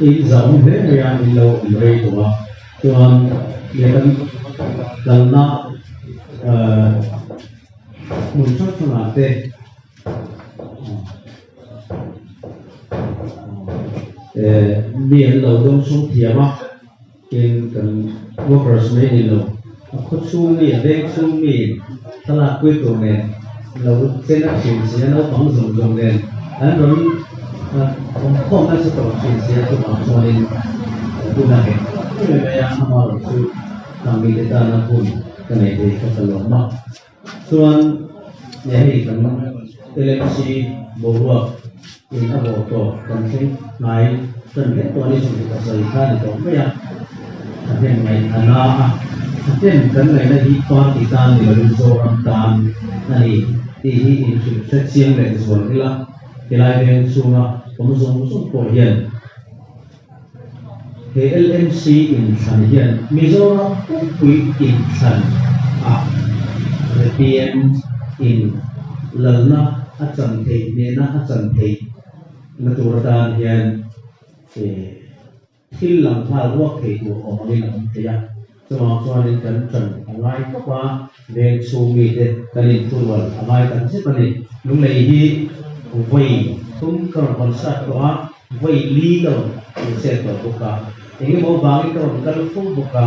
In zahawm hle mai a, in lo awm rei tawh a, chuan leh kan kalna hmun hrang hrangah te mi an lo dawng sawng thiam a, tin kan workers mai ni lo, a khaw chhung mi a veng chhung mi thlalak pui tur nen lo chen a thin si a, naupang zawng zawng nen an rawn awmkhawm nasa tawh thin si a, chuvang chuanin hun a nghet em em mai a, amaherawhchu kangmite tana hun ka nei thei kha ka lawm a. Chuan nge hei kan LMC boruak in a bawh tawh kan thleng hnai tan hle tawh a ni sawmhnih pasarih kha a ni tawh mai a, thahnem ngaih a na a, thahnem kan ngaihna hi party tan ni lovin Zoram tan a ni tih hi inhrilh hre chiang leh zual ila helai veng chhunga awm zawng zawng pawh hian He LMC inthlan hian Mizoram pumpui inthlan ah zpm in lalna a chan theih hnehna a chan theih na tur atan hian thil lang nghal ruak thei tur awm angin a awm thei a. Chuvang chuanin kan chan a ngai khawp a, veng chhung mite kan inthurual a ngai tak zet a ni. Lunglei hi vawi thum ka rawn concert tawh a. Vawi li ka rawn inset tawh bawk a, eng emaw vangin ka rawn kal fo bawk a,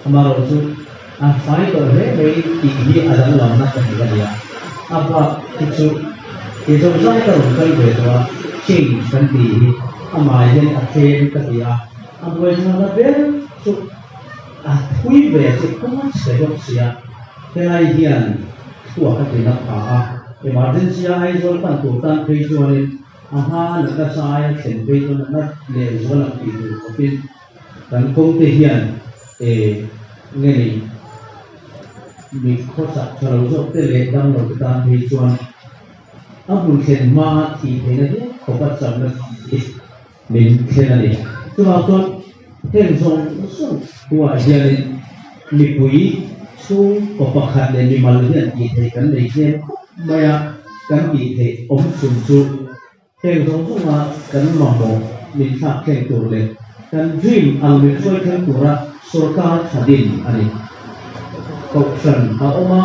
amaherawh chu a fai tawh hle mai tih hi a danglamna ka hmu a nia. A bak hi chu ti zawng zai ka rawn kal ve tawh a, change kan tih hi amah hian a tlem ka ti a, a buaithlakna ber chu a thui ve chu kawng a chhe bawk sia, helai hian chhuak a ti na pha a, emergency a Aizawl pan tur tan phei chuanin A hma natna sai a thlen phei chuan natna leh zual ang tih tur khawpin kan kawngte hian e nge ni mi khawsak tha lo zawk te leh dam lo te tan phei chuan a hmun thlen hma thih theihna hial khawpa chakna hi min thlen a ni. Chuvang chuan heng zawng zawng huah hianin mipui chhungkaw pakhat leh mimal hian tih theih kan nei hnem khawp mai a, kan tih theih awm chhun chu heng zawng zawnga kan mamawh min thlak thleng tur leh kan dream ang min hruai thleng tura sorkar tha din a ni. Kohhran a awm a,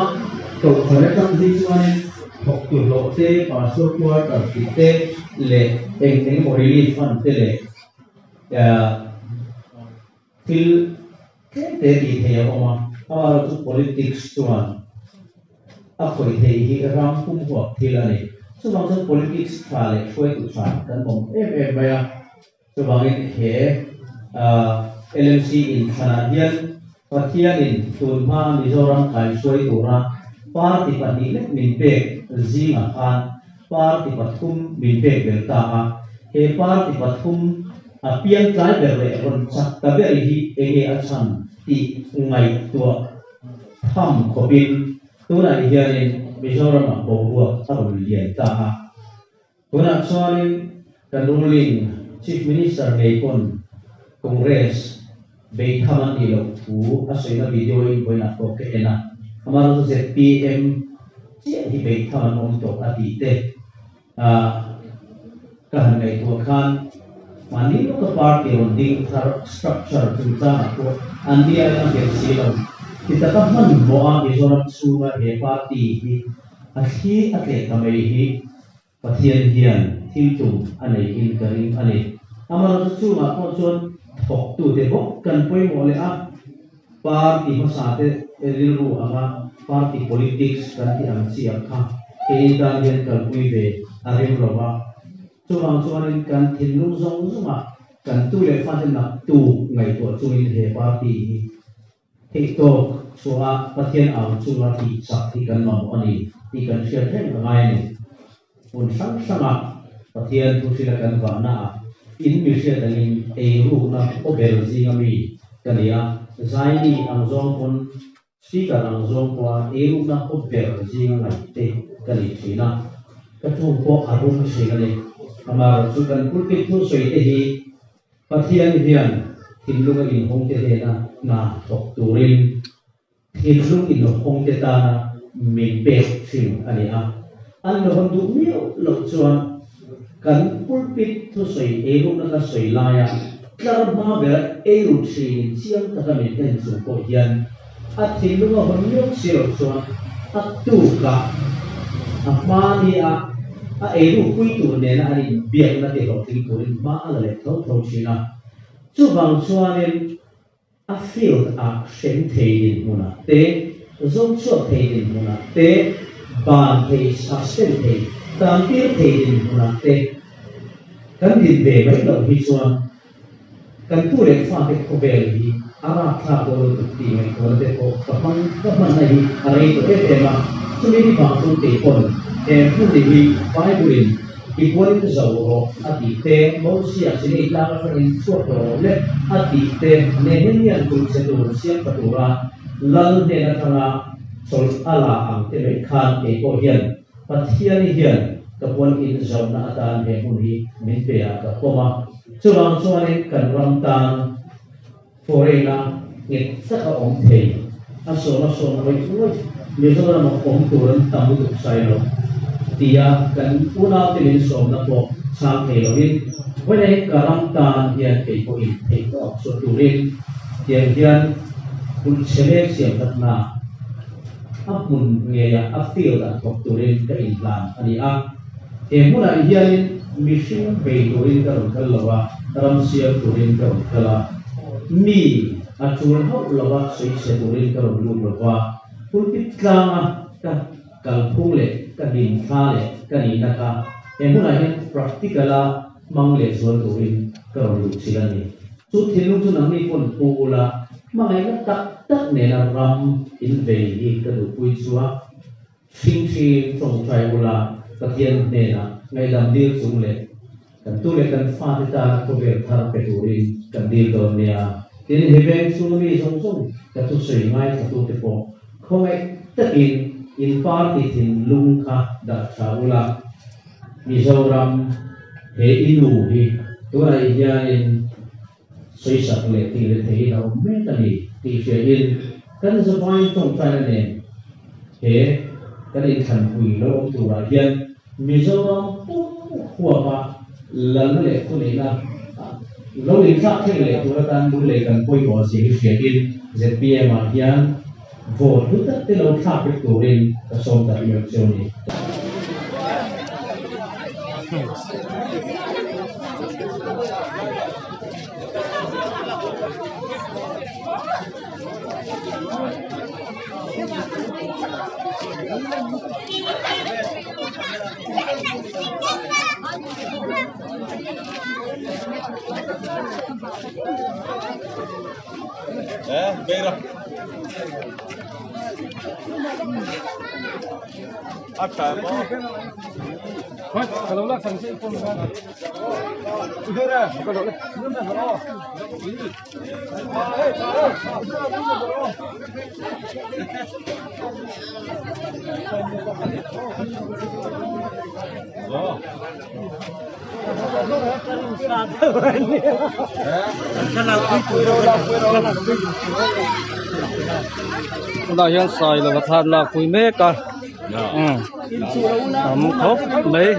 kohhran atang hi chuanin thawktu hlawh te, pastor quarter tih te leh eng eng emaw relief fund te leh thil tlem te tih theih a awm a, amaherawhchu politics chuan a khawih theih hi ram pum huap thil a ni. Chuvang chuan politics tha leh hruaitu tha kan awm em em mai a, chuvangin he LMC inthlanah hian Pathianin tunhma Mizoram kaihruai tura party pahnih lek min pek zingah khan party pathum min pek ber ta a, he party pathum a piang tlai ber leh rawn chak ta ber hi enge a chhan tih ngaihtuah tham khawpin tunah hianin Mizoramah boruak a rawn lian ta a. Tunah chuanin kan ruling Chief Minister ngei pawn Congress beitham an nih loh thu a sawina video in vawiinah pawh ka en a, amaherawhchu zpm chiah hi beitham an awm tawh a tih te ka han ngaihtuah khan mahni lawka party rawn ding thar structure chungchangah pawh an ni aiin a nghet si lo. Ti taka hmanhmawha Mizoram chhunga he party hi A thli a tleh ta mai hi Pathian hian thil tum a nei in ka ring a ni. Amaherawhchu chungah pawh chuan thawktute bawk kan pawimawh leh a, party hmasate rilru anga party politics kan tih ang chi ah kha keini tan hian kalpui ve a rem lo va. Chuvang chuanin kan thinlung zawng zawngah kan tu leh fate nak tu ngaihtuah chungin he party hi Theihtawk chhuah Pathian au chunga tih chak hi kan mamawh a ni tih kan hriat reng a ngai a ni. Hmun hrang hranga Pathian thu hrila kan vahnaah in mi hriat angin eirukna aw ber zinga mi ka ni a, zaini ang zawng pawn speaker ang zawng pawha eirukna aw ber zinga ngaihte ka ni thin a, ka ṭawng pawh a rum thin a ni. Amaherawhchu kan pulpit thusawi te hi Pathian hian thinlunga inhawngte hnena hna thawk turin thinlung inhawngte tana min pek thin a ni a. An lo hawn duh miau loh chuan Kan pulpit thusawi eirukna ka sawi laia tlar hma bera eiru thinin chiang taka min en chung pawh hian a thinlung a hawn miau si loh chuan a tukah a hma nia a eiruk pui tur nena an inbiakna ti hlawhtling turin hma a la leh tho tho thin a. Chuvang chuanin A field ah hrem thei dinhmunah te, zawng chhuak thei dinhmunah te, ban thei, suspend thei, tan tir thei dinhmunah te kan din ve mai loh hi chuan kan tu leh fate khawvel hi a rapthlak dawn lutuk tih ngaihtuahna te pawh ka hmang ka hmanna hi a rei tawh em em a. Chumi ni vang chuan keipawn he hmun hi Bible in I puanin zo rawh a tih te, Mosia Sinai tlang atangin chhuak tawh rawh le a tih te, Nehemia'n kulhchhe tur siam ta tura Lal hnen atanga chawlh a la ang te mai khan kei pawh hian Pathiani hian ka puan in zohna atan he hmun hi min pe ah ka pawm a. Chuvang chuanin kan ram tan foreign-a nghet taka awm thei a sawm a sawm ngawih ngawih Mizoram-a awm tur an tam lutuk sai lo tia kan unaute min sawmna pawh chhang thei loin vawiin ka ram tan hian kei pawhin theih tawp chhuah turin tiang hian kulh chhe mek siam thatna a hmun ngeia a field-ah thawk turin ka inhlan a ni a. He hmunah hianin mihring bei turin ka rawn kal lo a, ram siam turin ka rawn kal a. Mi a tul hauh lova sawichhe turin ka rawn lut lo va, pulpit tlanga ka kalphung leh ka hlimthla leh ka nihna kha he hmunah hian practical-a hmang leh zual turin ka rawn luh chilh a ni. Chu thinlung chu nangni pawn pu ula, hmangaihna tak tak nena ram in vei hi ka duhpui chu a. Hringthing tawngtai ula Pathian hnenah ngaihdam dil chung leh kan tu leh kan fate tana khawvel thar pe turin kan dil dawn nia. Tin, he veng chhunga mi zawng zawng ka thusawi ngaithlatute pawh khawngaih takin in party thinlung kha dah tha ula. Mizoram he i nu hi tunah hianin Sawisak leh tih leh theihin a awm mek a ni tih hriain kan zavain tawngtaina nen he kan inthlanpui lo awm turah hian Mizoram pum huapa lalna leh thuneihna lo inthlak thleng leh tur atan Lunglei kan pawimawh zia hi hriain zpm ah hian vote hlu tak te lo thlak vek turin ka sawm tak meuh cheu a ni. Tunah hian sai lova thlan lak pui mek a tam khawp mai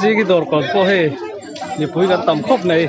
zing dawr kawt pawh hei mipui kan tam khawp mai.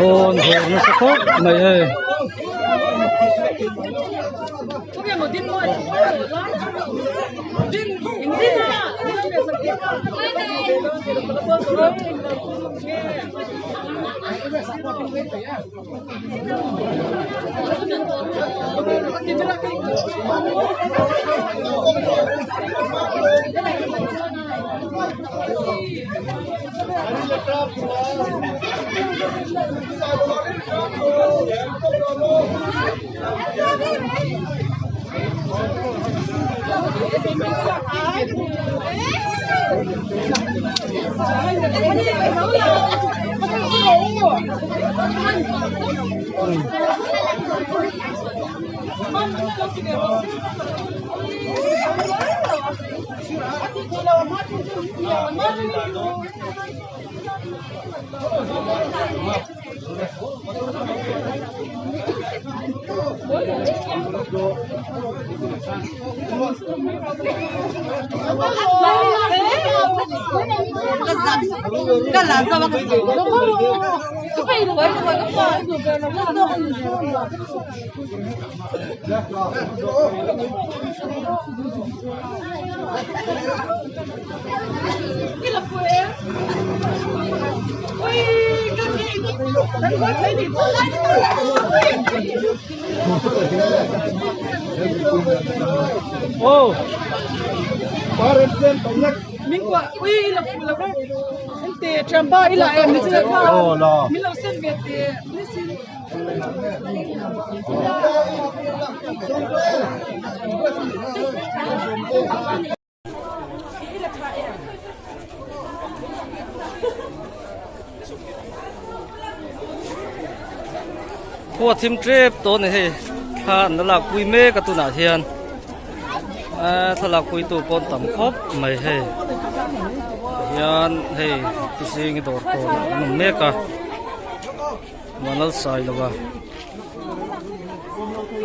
Aw dawr nasa khawp mai hei. Khua thim tep tawh a ni hei thla an la lak pui mek a tunah hian ahh thlalak pui tu pawh an tam khawp mai hei hian hei tuzing dawr kawnah an awm mek a vanlal sai lova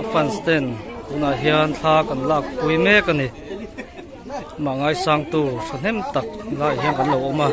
a fans ten tunah hian thla kan lak pui mek a ni. Mah ngaisang tur thahnem tak laiah hian kan lo awm a.